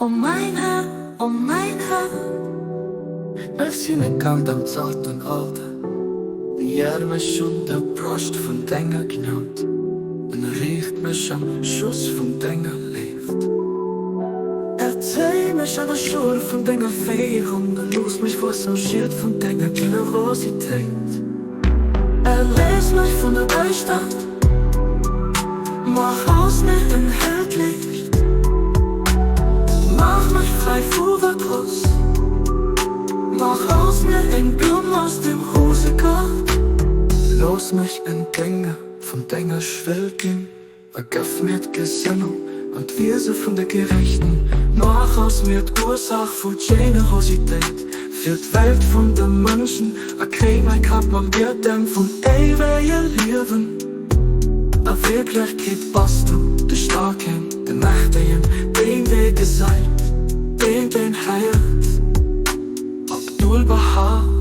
O mäin Här, o mäin Här! Ech sinn e Kand am zarten Alter, Jär mech un der Broscht vun denger Gnod, Ënnerriicht mech am Schoss vun denger Léift. Erzéi mech an der Schoul vun denger Féierung, a looss mech wuessen am Schiet vun denger Generositéit. Erléis mech vun der Däischtert, mach aus mir en hellt Liicht, mach mech fräi vu Verdross, mach aus mir eng Blumm aus dem Rosegaart. Looss mech en Dénger vun denger Schwéll ginn. A gëff mir d'Gesënnung an d'Wiese vun de Gerechten, maach aus mir d'Ursach vu Generositéit fir d'Welt vun de Mënschen, a kréin mäi Kapp mam Diadem vum éiwege Liewen. A Wierklechkeet bass du de Staarken, de Mächtegen, deen, dee gesäit, deen, deen héiert. Abdu'l-Bahá.